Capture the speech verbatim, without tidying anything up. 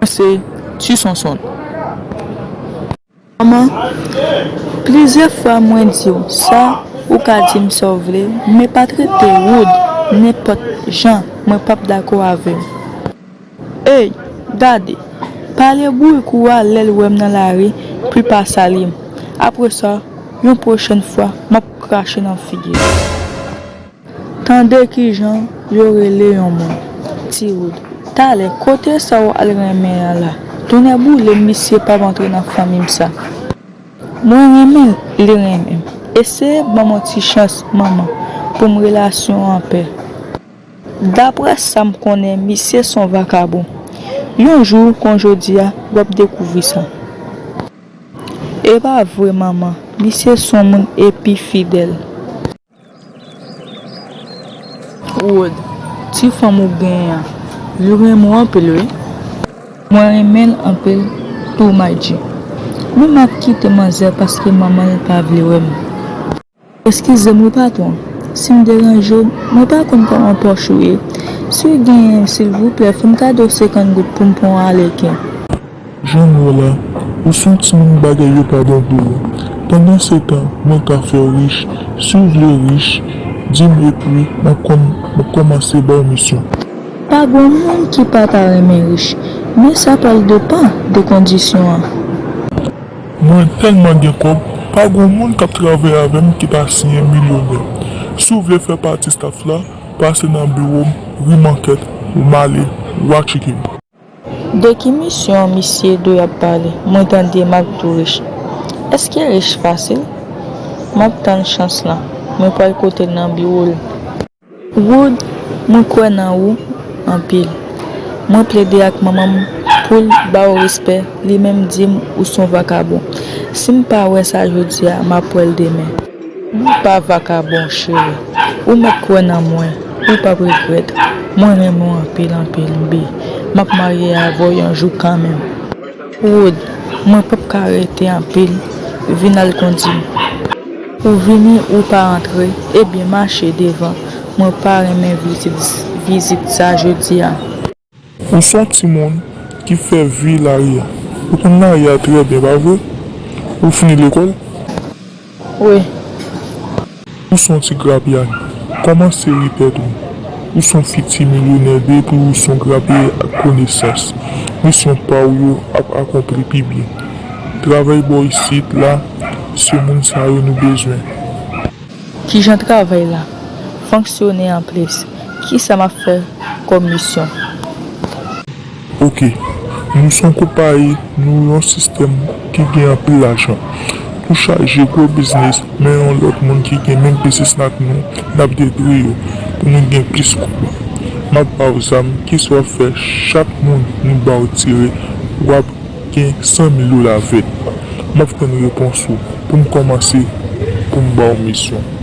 Se Ti Sonsonn. Manman, plizyè fwa mwen di w sa, ou ka di m sa w vle, men pa trete Wood nenpòt jan, mwen p ap dakò avè w. Ey, gade, pale bourik ou a lè l wè m nan lari, pou l pa salye m. Apre sa, yon pwochèn fwa, m ap krache nan figi l. Tande kijan yo rele yon moun. Ti Wood, talè, kote sa w al renmen an la? Tonnè boule m, misye p ap antre nan fanmi m sa. Mwen renmen l, li renmen m. Eseye ban m yon ti chans, manman, pou m relasyon an pè. Daprè sa m konnen, misye s on vakabon. Yon jou, kon jodi a, w ap dekouvri sa. E pa vre, manman, misye s on moun epi fidèl. Wood, ti fanm ou genyen an, li renmen w anpil wi. Mwen renmen l anpil tou, Mayji. Men m ap kite manzè paske manman l pa vle wè m. Eskize m wi, patwon, si m deranje w, mwen pa konn kòman pòch ou ye. Si w genyen, silvouplè, fè m kado senkant goud pou m pran yon aleken. Jan m wè la, ou s on timoun bagay yo pa bon pou ou. Pandansetan, mwen ka fè w rich. Si w vle rich, di m epi m ap kòm-, m ap kòmanse ba w misyon. Pa gon moun ki pa ta renmen rich, men sa pral depann de kondisyon an. Mwen tèlman gen kòb, pa gon moun k ap travay avè m ki pa siyen milyonè. Si w vle fè pati staff la, pase nan biwo m, ri Mankèt, Male, Wachiki. De ki misyon misye Doy ap pale? Mwen tande m ap tou rich. Èske rich fasil? M ap tann chans lan. Mwen pral kote l nan biwo l. Wood, mwen kwè nan ou anpil. Mwen plede ak manman m pou l ba w respè, li menm di m ou s on vakabon. Si m pa wè sa jodi a, m ap wè l demen. Ou pa vakabon, cheri. Ou mèt kwè nan mwen. Ou p ap regrèt. Mwen renmen w anpil, anpil, bae. M ap marye avè w yon jou kanmenm. Wood, mwen p ap ka rete anpil. Vin al kondi m. Ou vini, ou pa antre. Ebyen, mache devan. Mwen pa renmen vizit, vizit sa jodi a. Ou s on timoun ki fè vi lari a. Ou konn lari a trè byen, pa vre? Ou fini lekòl? Wi. Ou s on ti grapyay. Kòmanse ri tèt ou. Ou s on fiti milyonè depi ou s on grapyay ak konesans. Misyon pa w yo ap akonpli pi byen. Travay bò isit la, se moun sa yo nou bezwen. Kijan travay la fonksyone anplis? Kisa m ap fè kòm misyon? Oke. Nou s on konpayi, nou yon sistèm ki gen anpil lajan. Tou chaje gwo biznis, men yon lòt moun ki gen menm biznis ak nou, n ap detwi yo pou nou gen plis kob. M ap ba w zam, kisa w ap fè? Chak moun nou ba w tire, w ap gen san mil dola vèt. M ap tann repons ou pou m kòmanse pou m ba w misyon.